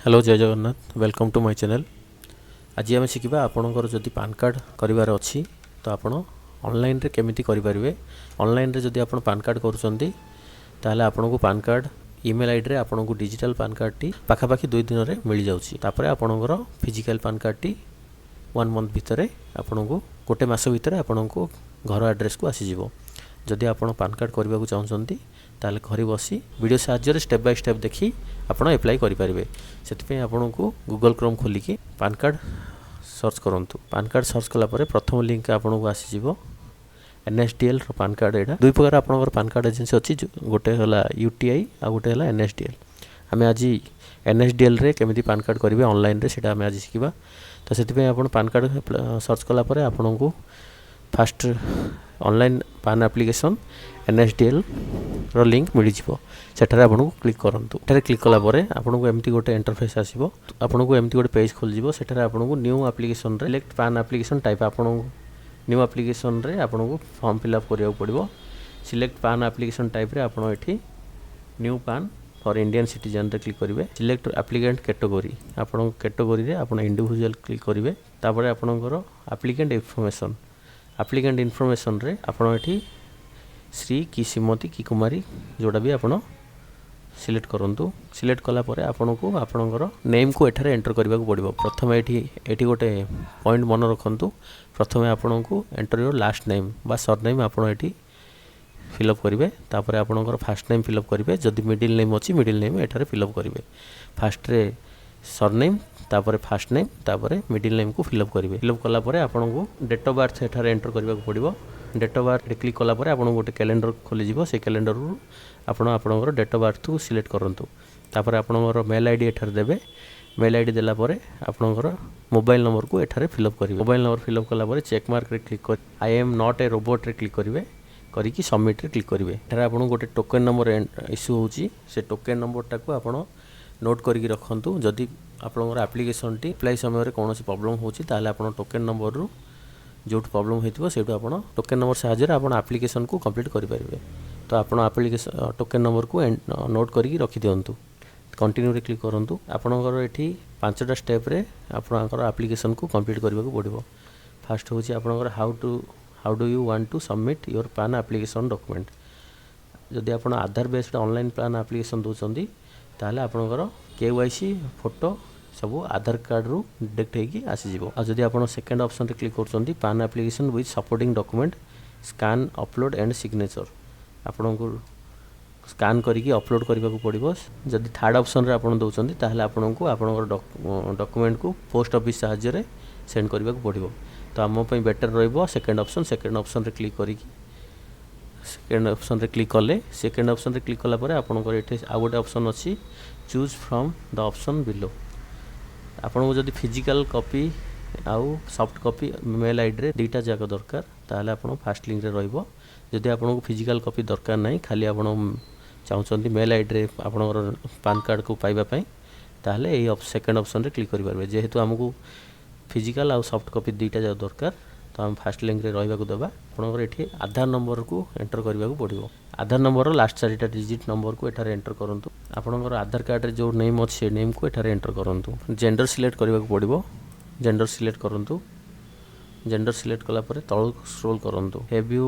Hello, ଜୟ Jagannath. Welcome to my channel. ଆଜି ଆମେ ଶିଖିବା, ଆପଣଙ୍କର ଯଦି ପାନ୍ କାର୍ଡ଼ କରିବାର ଅଛି ତ ଆପଣ ଅନଲାଇନ୍ରେ କେମିତି କରିପାରିବେ। ଅନଲାଇନ୍ରେ ଯଦି ଆପଣ ପାନ୍ କାର୍ଡ଼ କରୁଛନ୍ତି, ତାହେଲେ ଆପଣଙ୍କୁ ପାନ୍ କାର୍ଡ଼ ଇମେଲ୍ ଆଇଡ଼ିରେ ଆପଣଙ୍କୁ ଡିଜିଟାଲ୍ ପାନ୍ କାର୍ଡ଼ଟି ପାଖାପାଖି 2 ଦିନରେ ମିଳିଯାଉଛି। ତାପରେ ଆପଣଙ୍କର ଫିଜିକାଲ୍ ପାନ୍ କାର୍ଡ଼ଟି ୱାନ୍ ମନ୍ଥ ଭିତରେ, ଆପଣଙ୍କୁ ଗୋଟେ ମାସ ଭିତରେ ଆପଣଙ୍କୁ ଘର ଆଡ୍ରେସ୍କୁ ଆସିଯିବ। ଯଦି ଆପଣ ପାନ୍ କାର୍ଡ଼ କରିବାକୁ ଚାହୁଁଛନ୍ତି, ତାହେଲେ ଘରେ ବସି ଭିଡ଼ିଓ ସାହାଯ୍ୟରେ ଷ୍ଟେପ୍ ବାଇ ଷ୍ଟେପ୍ ଦେଖି ଆପଣ ଆପ୍ଲାଏ କରିପାରିବେ। ସେଥିପାଇଁ ଆପଣଙ୍କୁ ଗୁଗଲ୍ କ୍ରୋମ୍ ଖୋଲିକି ପାନ୍ କାର୍ଡ଼ ସର୍ଚ୍ଚ କରନ୍ତୁ। ପାନ୍ କାର୍ଡ଼ ସର୍ଚ୍ଚ କଲା ପରେ ପ୍ରଥମ ଲିଙ୍କ୍ ଆପଣଙ୍କୁ ଆସିଯିବ ଏନ୍ଏସ୍ଡିଏଲ୍ର ପାନ୍ କାର୍ଡ଼। ଏଇଟା ଦୁଇ ପ୍ରକାର ଆପଣଙ୍କର ପାନ୍ କାର୍ଡ଼ ଏଜେନ୍ସି ଅଛି। ଗୋଟେ ହେଲା ୟୁଟିଆଇ ଆଉ ଗୋଟେ ହେଲା ଏନ୍ଏସ୍ଡିଏଲ୍। ଆମେ ଆଜି ଏନ୍ଏସ୍ଡିଏଲ୍ରେ କେମିତି ପାନ୍ କାର୍ଡ଼ କରିବେ ଅନଲାଇନ୍ରେ, ସେଇଟା ଆମେ ଆଜି ଶିଖିବା। ତ ସେଥିପାଇଁ ଆପଣ ପାନ୍ କାର୍ଡ଼ ସର୍ଚ୍ଚ କଲା ପରେ ଆପଣଙ୍କୁ ଫାଷ୍ଟ ଅନଲାଇନ୍ ପାନ୍ ଆପ୍ଲିକେସନ୍ ଏନ୍ଏସ୍ଡିଏଲ୍ର ଲିଙ୍କ୍ ମିଳିଯିବ। ସେଠାରେ ଆପଣଙ୍କୁ କ୍ଲିକ୍ କରନ୍ତୁ। ଏଠାରେ କ୍ଲିକ୍ କଲା ପରେ ଆପଣଙ୍କୁ ଏମିତି ଗୋଟେ ଇଣ୍ଟରଫେସ୍ ଆସିବ। ଆପଣଙ୍କୁ ଏମିତି ଗୋଟେ ପେଜ୍ ଖୋଲିଯିବ। ସେଠାରେ ଆପଣଙ୍କୁ ନ୍ୟୁ ଆପ୍ଲିକେସନ୍ରେ ସିଲେକ୍ଟ ପାନ୍ ଆପ୍ଲିକେସନ୍ ଟାଇପ୍। ଆପଣଙ୍କୁ ନ୍ୟୁ ଆପ୍ଲିକେସନ୍ରେ ଆପଣଙ୍କୁ ଫର୍ମ ଫିଲ୍ଅପ୍ କରିବାକୁ ପଡ଼ିବ। ସିଲେକ୍ଟ ପାନ୍ ଆପ୍ଲିକେସନ୍ ଟାଇପ୍ରେ ଆପଣ ଏଠି ନ୍ୟୁ ପାନ୍ ଫର୍ ଇଣ୍ଡିଆନ୍ ସିଟିଜେନ୍ରେ କ୍ଲିକ୍ କରିବେ। ସିଲେକ୍ଟ ଆପ୍ଲିକାଣ୍ଟ କ୍ୟାଟେଗୋରୀ, ଆପଣଙ୍କ କ୍ୟାଟେଗୋରୀରେ ଆପଣ ଇଣ୍ଡିଭିଜୁଆଲ୍ କ୍ଲିକ୍ କରିବେ। ତାପରେ ଆପଣଙ୍କର ଆପ୍ଲିକାଣ୍ଟ ଇନଫର୍ମେସନ୍, ଆପ୍ଲିକାଣ୍ଟ ଇନଫର୍ମେସନ୍ରେ ଆପଣ ଏଠି ଶ୍ରୀ କି ଶ୍ରୀମତୀ କି କୁମାରୀ, ଯେଉଁଟା ବି ଆପଣ ସିଲେକ୍ଟ କରନ୍ତୁ। ସିଲେକ୍ଟ କଲା ପରେ ଆପଣଙ୍କୁ ଆପଣଙ୍କର ନେମ୍କୁ ଏଠାରେ ଏଣ୍ଟର କରିବାକୁ ପଡ଼ିବ। ପ୍ରଥମେ ଏଠି ଗୋଟେ ପଏଣ୍ଟ ମନେ ରଖନ୍ତୁ। ପ୍ରଥମେ ଆପଣଙ୍କୁ ଏଣ୍ଟର your last name ବା ସର୍ ନେମ୍ ଆପଣ ଏଠି ଫିଲ୍ଅପ୍ କରିବେ। ତାପରେ ଆପଣଙ୍କର ଫାଷ୍ଟ ନେମ୍ ଫିଲ୍ଅପ୍ କରିବେ। ଯଦି ମିଡ଼ିଲ୍ ନେମ୍ ଅଛି, ମିଡ଼ିଲ୍ ନେମ୍ ଏଠାରେ ଫିଲ୍ଅପ୍ କରିବେ। ଫାଷ୍ଟରେ ସର୍ ନେମ୍, ତାପରେ ଫାଷ୍ଟ ନେମ୍, ତାପରେ ମିଡ଼ିଲ୍ ନେମ୍କୁ ଫିଲ୍ଅପ୍ କରିବେ। ଫିଲ୍ଅପ୍ କଲା ପରେ ଆପଣଙ୍କୁ ଡେଟ୍ ଅଫ୍ ବାର୍ଥ ଏଠାରେ ଏଣ୍ଟର କରିବାକୁ ପଡ଼ିବ। ଡେଟ୍ ଅଫ୍ ବାର୍ଥ କ୍ଲିକ୍ କଲା ପରେ ଆପଣଙ୍କୁ ଗୋଟେ କ୍ୟାଲେଣ୍ଡର ଖୋଲିଯିବ। ସେ କ୍ୟାଲେଣ୍ଡରରୁ ଆପଣ ଆପଣଙ୍କର ଡେଟ୍ ଅଫ୍ ବାର୍ଥକୁ ସିଲେକ୍ଟ କରନ୍ତୁ। ତାପରେ ଆପଣଙ୍କର ମେଲ୍ I D ଏଠାରେ ଦେବେ। ମେଲ୍ I D ଦେଲା ପରେ ଆପଣଙ୍କର ମୋବାଇଲ୍ ନମ୍ବରକୁ ଏଠାରେ ଫିଲ୍ଅପ୍ କରିବେ। ମୋବାଇଲ୍ ନମ୍ବର ଫିଲ୍ଅପ୍ କଲା ପରେ ଚେକ୍ ମାର୍କରେ କ୍ଲିକ୍ କରି I M not a ରୋବୋଟ୍ରେ click କରିବେ। କରିକି ସବମିଟ୍ରେ କ୍ଲିକ୍ କରିବେ। ଏଠାରେ ଆପଣଙ୍କୁ ଗୋଟେ ଟୋକେନ୍ ନମ୍ବର ଇସ୍ୟୁ ହେଉଛି। ସେ ଟୋକେନ୍ ନମ୍ବରଟାକୁ ଆପଣ ନୋଟ୍ କରିକି ରଖନ୍ତୁ। ଯଦି ଆପଣଙ୍କର ଆପ୍ଲିକେସନ୍ଟି ଆପ୍ଲାଏ ସମୟରେ କୌଣସି ପ୍ରୋବ୍ଲେମ୍ ହେଉଛି, ତାହେଲେ ଆପଣ ଟୋକେନ୍ ନମ୍ବରରୁ ଯେଉଁଠୁ ପ୍ରୋବ୍ଲେମ୍ ହେଇଥିବ, ସେଇଠୁ ଆପଣ ଟୋକେନ୍ ନମ୍ବର ସାହାଯ୍ୟରେ ଆପଣ ଆପ୍ଲିକେସନ୍କୁ କମ୍ପ୍ଲିଟ୍ କରିପାରିବେ। ତ ଆପଣ ଆପ୍ଲିକେସନ୍ ଟୋକେନ୍ ନମ୍ବରକୁ ନୋଟ୍ କରିକି ରଖିଦିଅନ୍ତୁ। କଣ୍ଟିନ୍ୟୁରେ କ୍ଲିକ୍ କରନ୍ତୁ। ଆପଣଙ୍କର ଏଠି ପାଞ୍ଚଟା ଷ୍ଟେପ୍ରେ ଆପଣଙ୍କର ଆପ୍ଲିକେସନ୍କୁ କମ୍ପ୍ଲିଟ୍ କରିବାକୁ ପଡ଼ିବ। ଫାଷ୍ଟ ହେଉଛି ଆପଣଙ୍କର how do you want to submit your PAN application document? ଯଦି ଆପଣ ଆଧାର ବେସ୍ଡ ଅନଲାଇନ୍ ପାନ୍ ଆପ୍ଲିକେସନ୍ ଦେଉଛନ୍ତି, ତାହେଲେ ଆପଣଙ୍କର କେୱାଇସି, ଫଟୋ ସବୁ ଆଧାର କାର୍ଡ଼ରୁ ଡିଟେକ୍ଟ ହେଇକି ଆସିଯିବ। ଆଉ ଯଦି ଆପଣ ସେକେଣ୍ଡ ଅପସନ୍ରେ କ୍ଲିକ୍ କରୁଛନ୍ତି, PAN application with supporting document, scan, upload and signature, ଆପଣଙ୍କୁ ସ୍କାନ୍ କରିକି ଅପଲୋଡ଼ କରିବାକୁ ପଡ଼ିବ। ଯଦି ଥାର୍ଡ଼ ଅପସନ୍ରେ ଆପଣ ଦେଉଛନ୍ତି, ତାହେଲେ ଆପଣଙ୍କୁ ଆପଣଙ୍କର ଡକୁମେଣ୍ଟକୁ ପୋଷ୍ଟ ଅଫିସ୍ ସାହାଯ୍ୟରେ ସେଣ୍ଡ କରିବାକୁ ପଡ଼ିବ। ତ ଆମ ପାଇଁ ବେଟର୍ ରହିବ ସେକେଣ୍ଡ ଅପସନ୍। ସେକେଣ୍ଡ ଅପସନ୍ରେ କ୍ଲିକ୍ କରିକି ସେକେଣ୍ଡ ଅପସନ୍ରେ କ୍ଲିକ୍ କଲେ, ସେକେଣ୍ଡ ଅପସନ୍ରେ କ୍ଲିକ୍ କଲା ପରେ ଆପଣଙ୍କର ଏଠି ଆଉ ଗୋଟେ ଅପସନ୍ ଅଛି, choose from the option below। ଆପଣଙ୍କୁ ଯଦି ଫିଜିକାଲ୍ କପି ଆଉ ସଫ୍ଟ କପି ମେଲ୍ ଆଇଡ଼ିରେ ଦୁଇଟା ଯାକ ଦରକାର, ତାହେଲେ ଆପଣ ଫାଷ୍ଟ ଲିଙ୍କରେ ରହିବ। ଯଦି ଆପଣଙ୍କୁ ଫିଜିକାଲ୍ କପି ଦରକାର ନାହିଁ, ଖାଲି ଆପଣ ଚାହୁଁଛନ୍ତି ମେଲ୍ ଆଇଡ଼ିରେ ଆପଣଙ୍କର ପାନ୍ କାର୍ଡ଼କୁ ପାଇବା ପାଇଁ, ତାହେଲେ ଏଇ ସେକେଣ୍ଡ ଅପସନ୍ରେ କ୍ଲିକ୍ କରିପାରିବେ। ଯେହେତୁ ଆମକୁ ଫିଜିକାଲ୍ ଆଉ ସଫ୍ଟ କପି ଦୁଇଟା ଯାକ ଦରକାର, ତ ଆମେ ଫାଷ୍ଟ ଲିଙ୍କରେ ରହିବାକୁ ଦେବା। ଆପଣଙ୍କର ଏଠି ଆଧାର ନମ୍ବରକୁ ଏଣ୍ଟର କରିବାକୁ ପଡ଼ିବ। ଆଧାର ନମ୍ବରର ଲାଷ୍ଟ ଚାରିଟା ଡିଜିଟ୍ ନମ୍ବରକୁ ଏଠାରେ ଏଣ୍ଟର କରନ୍ତୁ। ଆପଣଙ୍କର ଆଧାର କାର୍ଡ଼ରେ ଯେଉଁ ନେମ୍ ଅଛି, ସେ ନେମ୍କୁ ଏଠାରେ ଏଣ୍ଟର କରନ୍ତୁ। ଜେଣ୍ଡର ସିଲେକ୍ଟ କରିବାକୁ ପଡ଼ିବ। ଜେଣ୍ଡର ସିଲେକ୍ଟ କରନ୍ତୁ। ଜେଣ୍ଡର ସିଲେକ୍ଟ କଲା ପରେ ତଳକୁ ସ୍କ୍ରୋଲ୍ କରନ୍ତୁ। Have you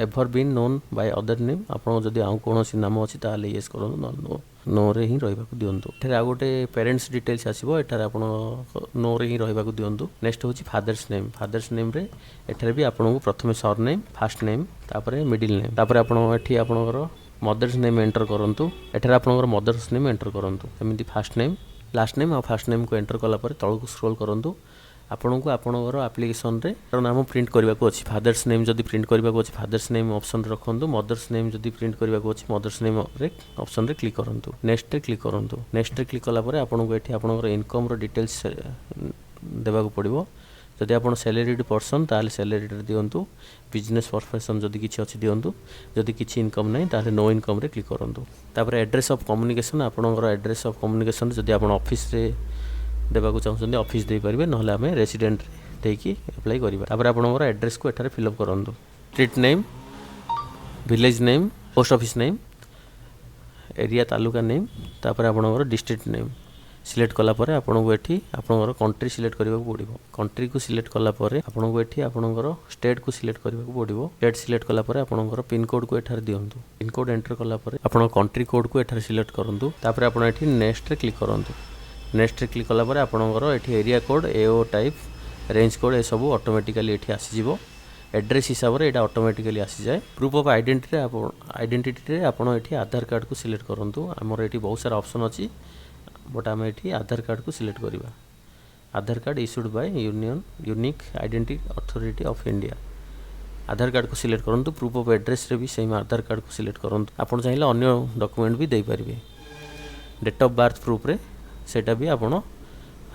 ever been known by other name? ଆପଣଙ୍କ ଯଦି ଆଉ କୌଣସି ନାମ ଅଛି, ତାହେଲେ ୟେସ୍ କରନ୍ତୁ, ନହେଲେ ନୋ, ନୋରେ ହିଁ ରହିବାକୁ ଦିଅନ୍ତୁ। ଏଠାରେ ଆଉ ଗୋଟେ ପ୍ୟାରେଣ୍ଟସ୍ ଡିଟେଲ୍ସ ଆସିବ। ଏଠାରେ ଆପଣ ନୋରେ ହିଁ ରହିବାକୁ ଦିଅନ୍ତୁ। ନେକ୍ସଟ ହେଉଛି ଫାଦର୍ସ ନେମ୍। ଫାଦର୍ସ ନେମ୍ରେ ଏଠାରେ ବି ଆପଣଙ୍କୁ ପ୍ରଥମେ ସର୍ ନେମ୍, ଫାଷ୍ଟ ନେମ୍, ତାପରେ ମିଡ଼ିଲ୍ ନେମ୍। ତାପରେ ଆପଣ ଏଠି ଆପଣଙ୍କର ମଦର୍ସ ନେମ୍ ଏଣ୍ଟର କରନ୍ତୁ। ଏଠାରେ ଆପଣଙ୍କର ମଦର୍ସ ନେମ୍ ଏଣ୍ଟର କରନ୍ତୁ। ଏମିତି ଫାଷ୍ଟ ନେମ୍, ଲାଷ୍ଟ ନେମ୍ ଆଉ ଫାଷ୍ଟ ନେମ୍କୁ ଏଣ୍ଟର କଲା ପରେ ତଳକୁ ସ୍କ୍ରୋଲ୍ କରନ୍ତୁ। ଆପଣଙ୍କୁ ଆପଣଙ୍କର ଆପ୍ଲିକେସନରେ ନାମ ପ୍ରିଣ୍ଟ କରିବାକୁ ଅଛି। ଫାଦର୍ସ ନେମ୍ ଯଦି ପ୍ରିଣ୍ଟ କରିବାକୁ ଅଛି, ଫାଦର୍ସ ନେମ୍ ଅପସନ୍ରେ ରଖନ୍ତୁ। ମଦର୍ସ ନେମ୍ ଯଦି ପ୍ରିଣ୍ଟ କରିବାକୁ ଅଛି, ମଦର୍ସ ନେମ୍ରେ ଅପସନ୍ରେ କ୍ଲିକ୍ କରନ୍ତୁ। ନେକ୍ସଟରେ କ୍ଲିକ୍ କରନ୍ତୁ। ନେକ୍ସଟରେ କ୍ଲିକ୍ କଲା ପରେ ଆପଣଙ୍କୁ ଏଠି ଆପଣଙ୍କର ଇନକମ୍ର ଡିଟେଲ୍ସ ଦେବାକୁ ପଡ଼ିବ। ଯଦି ଆପଣ ସାଲେରିଡ୍ ପର୍ସନ୍, ତାହେଲେ ସାଲେରିଡ଼ରେ ଦିଅନ୍ତୁ। ବିଜନେସ୍ ପ୍ରଫେସନ୍ ଯଦି କିଛି ଅଛି, ଦିଅନ୍ତୁ। ଯଦି କିଛି ଇନକମ୍ ନାହିଁ, ତାହେଲେ ନୋ ଇନକମ୍ରେ କ୍ଲିକ୍ କରନ୍ତୁ। ତାପରେ ଆଡ୍ରେସ୍ ଅଫ୍ କମ୍ୟୁନିକେସନ୍। ଆପଣଙ୍କର ଆଡ୍ରେସ୍ ଅଫ୍ କମ୍ୟୁନିକେସନ୍ ଯଦି ଆପଣ ଅଫିସରେ ଦେବାକୁ ଚାହୁଁଛନ୍ତି, ଅଫିସ୍ ଦେଇପାରିବେ। ନହେଲେ ଆମେ ରେସିଡେଣ୍ଟରେ ଦେଇକି ଆପ୍ଲାଏ କରିବା। ତାପରେ ଆପଣଙ୍କର ଆଡ୍ରେସ୍କୁ ଏଠାରେ ଫିଲ୍ଅପ୍ କରନ୍ତୁ। Street name, village name, post office name, area taluka name, ତାପରେ ଆପଣଙ୍କର ଡିଷ୍ଟ୍ରିକ୍ଟ ନେମ୍। ସିଲେକ୍ଟ କଲା ପରେ ଆପଣଙ୍କୁ ଏଠି ଆପଣଙ୍କର କଣ୍ଟ୍ରି ସିଲେକ୍ଟ କରିବାକୁ ପଡ଼ିବ। କଣ୍ଟ୍ରିକୁ ସିଲେକ୍ଟ କଲା ପରେ ଆପଣଙ୍କୁ ଏଠି ଆପଣଙ୍କର ଷ୍ଟେଟ୍କୁ ସିଲେକ୍ଟ କରିବାକୁ ପଡ଼ିବ। ଷ୍ଟେଟ୍ ସିଲେକ୍ଟ କଲା ପରେ ଆପଣଙ୍କର ପିନ୍କୋଡ଼୍କୁ ଏଠାରେ ଦିଅନ୍ତୁ। ପିନ୍କୋଡ଼୍ ଏଣ୍ଟର କଲା ପରେ ଆପଣ କଣ୍ଟ୍ରି କୋଡ଼୍କୁ ଏଠାରେ ସିଲେକ୍ଟ କରନ୍ତୁ। ତାପରେ ଆପଣ ଏଠି ନେକ୍ସଟରେ କ୍ଲିକ୍ କରନ୍ତୁ। ନେକ୍ସଟରେ କ୍ଲିକ୍ କଲା ପରେ ଆପଣଙ୍କର ଏଠି area code, AO type, range code ଏସବୁ ଅଟୋମେଟିକାଲି ଏଠି ଆସିଯିବ। ଆଡ୍ରେସ୍ ହିସାବରେ ଏଇଟା ଅଟୋମେଟିକାଲି ଆସିଯାଏ। ପ୍ରୁଫ୍ ଅଫ୍ ଆଇଡେଣ୍ଟିଟିରେ ଆପଣ ଆଇଡେଣ୍ଟିଟିରେ ଆପଣ ଏଠି ଆଧାର କାର୍ଡ଼କୁ ସିଲେକ୍ଟ କରନ୍ତୁ। ଆମର ଏଠି ବହୁତ ସାରା ଅପସନ୍ ଅଛି, ବଟ୍ ଆମେ ଏଠି ଆଧାର କାର୍ଡ଼କୁ ସିଲେକ୍ଟ କରିବା। Aadhaar card issued by Unique Identity Authority of India। ଆଧାର କାର୍ଡ଼କୁ ସିଲେକ୍ଟ କରନ୍ତୁ। ପ୍ରୁଫ୍ ଅଫ୍ ଆଡ୍ରେସ୍ରେ ବି ସେମ୍ ଆଧାର କାର୍ଡ଼କୁ ସିଲେକ୍ଟ କରନ୍ତୁ। ଆପଣ ଚାହିଁଲେ ଅନ୍ୟ ଡକୁମେଣ୍ଟ ବି ଦେଇପାରିବେ। ଡେଟ୍ ଅଫ୍ ବାର୍ଥ ପ୍ରୁଫ୍ରେ ସେଇଟା ବି ଆପଣ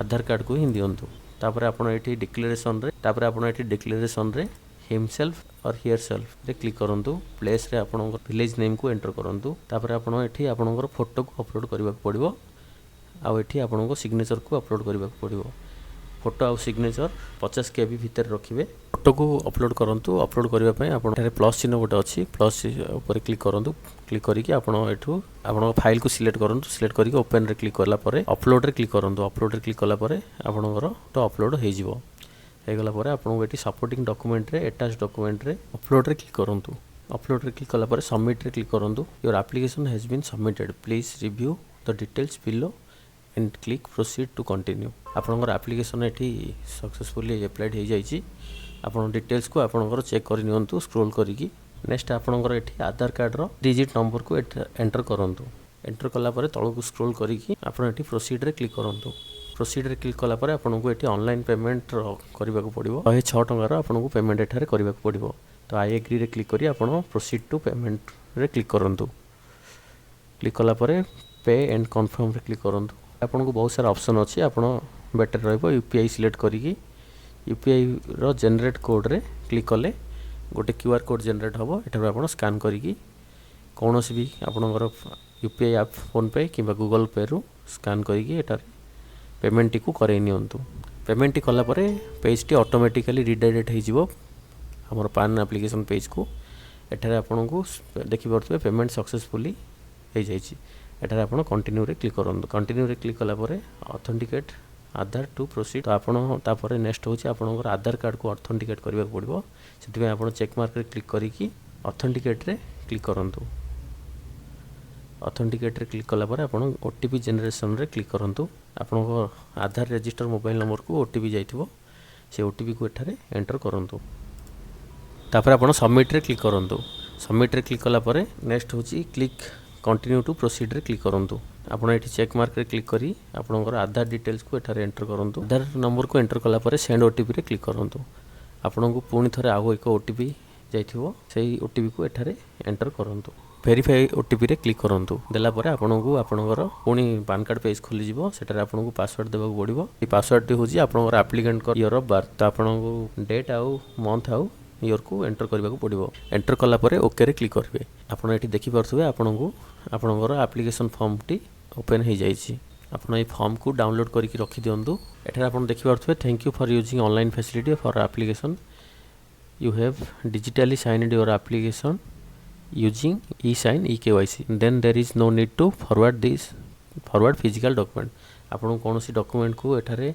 ଆଧାର କାର୍ଡ଼କୁ ହିଁ ଦିଅନ୍ତୁ। ତାପରେ ଆପଣ ଏଠି ଡିକ୍ଲାରେସନରେ ହିମସେଲ୍ଫ ଅର୍ here ସେଲ୍ଫରେ କ୍ଲିକ୍ କରନ୍ତୁ। ପ୍ଲେସ୍ରେ ଆପଣଙ୍କ ଭିଲେଜ୍ ନେମ୍କୁ ଏଣ୍ଟର କରନ୍ତୁ। ତାପରେ ଆପଣ ଏଠି ଆପଣଙ୍କର ଫଟୋକୁ ଅପଲୋଡ଼ କରିବାକୁ ପଡ଼ିବ ଆଉ ଏଠି ଆପଣଙ୍କ ସିଗ୍ନେଚରକୁ ଅପଲୋଡ଼ କରିବାକୁ ପଡ଼ିବ। ଫଟୋ ଆଉ ସିଗ୍ନେଚର 50 କେବି ଭିତରେ ରଖିବେ। ଫଟୋକୁ ଅପଲୋଡ଼ କରନ୍ତୁ। ଅପଲୋଡ଼ କରିବା ପାଇଁ ଆପଣ ଏଠାରେ ପ୍ଲସ୍ ଚିହ୍ନ ଗୋଟେ ଅଛି, ପ୍ଲସ୍ ଉପରେ କ୍ଲିକ୍ କରନ୍ତୁ। କ୍ଲିକ୍ କରିକି ଆପଣ ଏଠୁ ଆପଣଙ୍କ ଫାଇଲ୍କୁ ସିଲେକ୍ଟ କରନ୍ତୁ। ସିଲେକ୍ଟ କରିକି ଓପେନ୍ରେ କ୍ଲିକ୍ କଲା ପରେ ଅପଲୋଡ଼ରେ କ୍ଲିକ୍ କରନ୍ତୁ। ଅପଲୋଡ଼ରେ କ୍ଲିକ୍ କଲା ପରେ ଆପଣଙ୍କର ଫଟୋ ଅପଲୋଡ଼ ହେଇଯିବ। ହେଇଗଲା ପରେ ଆପଣଙ୍କୁ ଏଠି ସପୋର୍ଟିଂ ଡକୁମେଣ୍ଟରେ, ଆଟାଚ୍ ଡକୁମେଣ୍ଟରେ ଅପଲୋଡ଼ରେ କ୍ଲିକ୍ କରନ୍ତୁ। ଅପଲୋଡ଼ରେ କ୍ଲିକ୍ କଲା ପରେ ସବମିଟ୍ରେ କ୍ଲିକ୍ କରନ୍ତୁ। "Your application has been submitted. Please review the details below and click proceed to continue." ଆପଣଙ୍କର ଆପ୍ଲିକେସନ୍ ଏଠି ସକ୍ସେସଫୁଲି ଆପ୍ଲାଏଡ଼ ହେଇଯାଇଛି। ଆପଣ ଡିଟେଲ୍ସକୁ ଆପଣଙ୍କର ଚେକ୍ କରିନିଅନ୍ତୁ ସ୍କ୍ରୋଲ୍ କରିକି। ନେକ୍ସଟ ଆପଣଙ୍କର ଏଠି ଆଧାର କାର୍ଡ଼ର ଡିଜିଟ୍ ନମ୍ବରକୁ ଏଠି ଏଣ୍ଟର କରନ୍ତୁ। ଏଣ୍ଟର କଲା ପରେ ତଳକୁ ସ୍କ୍ରୋଲ୍ କରିକି ଆପଣ ଏଠି ପ୍ରୋସିଡ଼୍ରେ କ୍ଲିକ୍ କରନ୍ତୁ। ପ୍ରୋସିଡ଼୍ରେ କ୍ଲିକ୍ କଲା ପରେ ଆପଣଙ୍କୁ ଏଠି ଅନଲାଇନ୍ ପେମେଣ୍ଟ କରିବାକୁ ପଡ଼ିବ। 106 ଟଙ୍କାର ଆପଣଙ୍କୁ ପେମେଣ୍ଟ ଏଠାରେ କରିବାକୁ ପଡ଼ିବ। ତ I ଏଗ୍ରିରେ କ୍ଲିକ୍ କରି ଆପଣ ପ୍ରୋସିଡ଼୍ ଟୁ ପେମେଣ୍ଟରେ କ୍ଲିକ୍ କରନ୍ତୁ। କ୍ଲିକ୍ କଲା ପରେ ପେ ଆଣ୍ଡ କନଫର୍ମରେ କ୍ଲିକ୍ କରନ୍ତୁ। ଆପଣଙ୍କୁ ବହୁତ ସାରା ଅପସନ୍ ଅଛି। ଆପଣ ବେଟର୍ ରହିବ ୟୁପିଆଇ ସିଲେକ୍ଟ କରିକି ୟୁପିଆଇର ଜେନେରେଟ୍ କୋଡ଼୍ରେ କ୍ଲିକ୍ କଲେ ଗୋଟେ କ୍ୟୁଆର୍ କୋଡ଼୍ ଜେନେରେଟ୍ ହେବ। ଏଠାରୁ ଆପଣ ସ୍କାନ୍ କରିକି କୌଣସି ବି ଆପଣଙ୍କର ୟୁପିଆଇ ଆପ୍, ଫୋନ୍ପେ କିମ୍ବା ଗୁଗଲ୍ ପେରୁ ସ୍କାନ୍ କରିକି ଏଠାରେ ପେମେଣ୍ଟଟିକୁ କରେଇ ନିଅନ୍ତୁ। ପେମେଣ୍ଟଟି କଲା ପରେ ପେଜ୍ଟି ଅଟୋମେଟିକାଲି ରିଡାଇରେକ୍ଟ ହେଇଯିବ ଆମର ପାନ୍ ଆପ୍ଲିକେସନ୍ ପେଜ୍କୁ। ଏଠାରେ ଆପଣଙ୍କୁ ଦେଖିପାରୁଥିବେ, ପେମେଣ୍ଟ ସକ୍ସେସଫୁଲି ହେଇଯାଇଛି। ଏଠାରେ ଆପଣ କଣ୍ଟିନ୍ୟୁରେ କ୍ଲିକ୍ କରନ୍ତୁ। କଣ୍ଟିନ୍ୟୁରେ କ୍ଲିକ୍ କଲା ପରେ ଅଥେଣ୍ଟିକେଟ୍ ଆଧାର ଟୁ ପ୍ରୋସିଡ଼। ତ ଆପଣ ତାପରେ ନେକ୍ସଟ ହେଉଛି ଆପଣଙ୍କର ଆଧାର କାର୍ଡ଼କୁ ଅଥେଣ୍ଟିକେଟ୍ କରିବାକୁ ପଡ଼ିବ। ସେଥିପାଇଁ ଆପଣ ଚେକ୍ ମାର୍କରେ କ୍ଲିକ୍ କରିକି ଅଥେଣ୍ଟିକେଟ୍ରେ କ୍ଲିକ୍ କରନ୍ତୁ। ଅଥେଣ୍ଟିକେଟ୍ରେ କ୍ଲିକ୍ କଲା ପରେ ଆପଣ ଓଟିପି ଜେନେରେସନ୍ରେ କ୍ଲିକ୍ କରନ୍ତୁ। ଆପଣଙ୍କ ଆଧାର ରେଜିଷ୍ଟର ମୋବାଇଲ୍ ନମ୍ବରକୁ ଓଟିପି ଯାଇଥିବ, ସେ ଓଟିପିକୁ ଏଠାରେ ଏଣ୍ଟର କରନ୍ତୁ। ତାପରେ ଆପଣ ସବମିଟ୍ରେ କ୍ଲିକ୍ କରନ୍ତୁ। ସବମିଟ୍ରେ କ୍ଲିକ୍ କଲା ପରେ ନେକ୍ସଟ ହେଉଛି କ୍ଲିକ୍ କଣ୍ଟିନ୍ୟୁ ଟୁ ପ୍ରୋସିଡ଼୍ରେ କ୍ଲିକ୍ କରନ୍ତୁ। ଆପଣ ଏଠି ଚେକ୍ ମାର୍କରେ କ୍ଲିକ୍ କରି ଆପଣଙ୍କର ଆଧାର ଡିଟେଲ୍ସକୁ ଏଠାରେ ଏଣ୍ଟର କରନ୍ତୁ। ଆଧାର ନମ୍ବରକୁ ଏଣ୍ଟର କଲା ପରେ ସେଣ୍ଡ ଓଟିପିରେ କ୍ଲିକ୍ କରନ୍ତୁ। ଆପଣଙ୍କୁ ପୁଣି ଥରେ ଆଉ ଏକ ଓଟିପି ଯାଇଥିବ, ସେଇ ଓଟିପିକୁ ଏଠାରେ ଏଣ୍ଟର କରନ୍ତୁ। ଭେରିଫାଇ ଓଟିପିରେ କ୍ଲିକ୍ କରନ୍ତୁ। ଦେଲା ପରେ ଆପଣଙ୍କୁ ଆପଣଙ୍କର ପୁଣି ପାନ୍ କାର୍ଡ଼ ପେଜ୍ ଖୋଲିଯିବ। ସେଠାରେ ଆପଣଙ୍କୁ ପାସୱାର୍ଡ଼ ଦେବାକୁ ପଡ଼ିବ। ଏଇ ପାସୱାର୍ଡ଼ଟି ହେଉଛି ଆପଣଙ୍କର ଆପ୍ଲିକାଣ୍ଟଙ୍କ ଇୟର୍ ଅଫ୍ ବାର୍ଥ। ତ ଆପଣଙ୍କୁ ଡେଟ୍ ଆଉ ମନ୍ଥ ଆଉ ଇୟର୍କୁ ଏଣ୍ଟର କରିବାକୁ ପଡ଼ିବ। ଏଣ୍ଟର କଲା ପରେ ଓକେରେ କ୍ଲିକ୍ କରିବେ। ଆପଣ ଏଠି ଦେଖିପାରୁଥିବେ, ଆପଣଙ୍କୁ ଆପଣଙ୍କର ଆପ୍ଲିକେସନ୍ ଫର୍ମଟି ଓପେନ୍ ହେଇଯାଇଛି। ଆପଣ ଏଇ ଫର୍ମକୁ ଡାଉନଲୋଡ଼୍ କରିକି ରଖିଦିଅନ୍ତୁ। ଏଠାରେ ଆପଣ ଦେଖିପାରୁଥିବେ, "Thank you for using online facility for application. You have digitally signed your application using e-sign eKYC. Then there is no need to forward physical document." ଆପଣଙ୍କୁ କୌଣସି ଡକୁମେଣ୍ଟକୁ ଏଠାରେ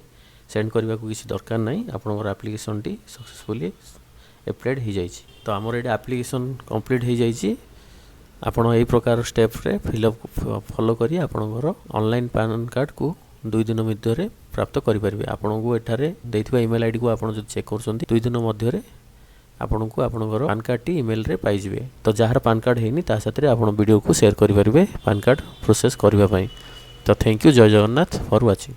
ସେଣ୍ଡ କରିବାକୁ କିଛି ଦରକାର ନାହିଁ। ଆପଣଙ୍କର ଆପ୍ଲିକେସନ୍ଟି ସକ୍ସେସଫୁଲି ଆପ୍ଲାଏଡ଼ ହେଇଯାଇଛି। ତ ଆମର ଏଇଟା ଆପ୍ଲିକେସନ୍ କମ୍ପ୍ଲିଟ୍ ହେଇଯାଇଛି। ଆପଣ ଏଇ ପ୍ରକାର ଷ୍ଟେପ୍ରେ ଫିଲ୍ଅପ୍ ଫଲୋ କରି ଆପଣଙ୍କର ଅନଲାଇନ୍ ପାନ୍ କାର୍ଡ଼କୁ 2 ଦିନ ମଧ୍ୟରେ ପ୍ରାପ୍ତ କରିପାରିବେ। ଆପଣଙ୍କୁ ଏଠାରେ ଦେଇଥିବା ଇମେଲ୍ ଆଇଡ଼ିକୁ ଆପଣ ଯଦି ଚେକ୍ କରୁଛନ୍ତି, 2 ଦିନ ମଧ୍ୟରେ ଆପଣଙ୍କୁ ଆପଣଙ୍କର ପାନ୍ କାର୍ଡ଼ଟି ଇମେଲରେ ପାଇଯିବେ। ତ ଯାହାର ପାନ୍ କାର୍ଡ଼ ହେଇନି, ତା ସାଥିରେ ଆପଣ ଭିଡ଼ିଓକୁ ସେୟାର କରିପାରିବେ ପାନ୍ କାର୍ଡ଼ ପ୍ରୋସେସ୍ କରିବା ପାଇଁ। ତ thank you, Jay Jagannath for watching.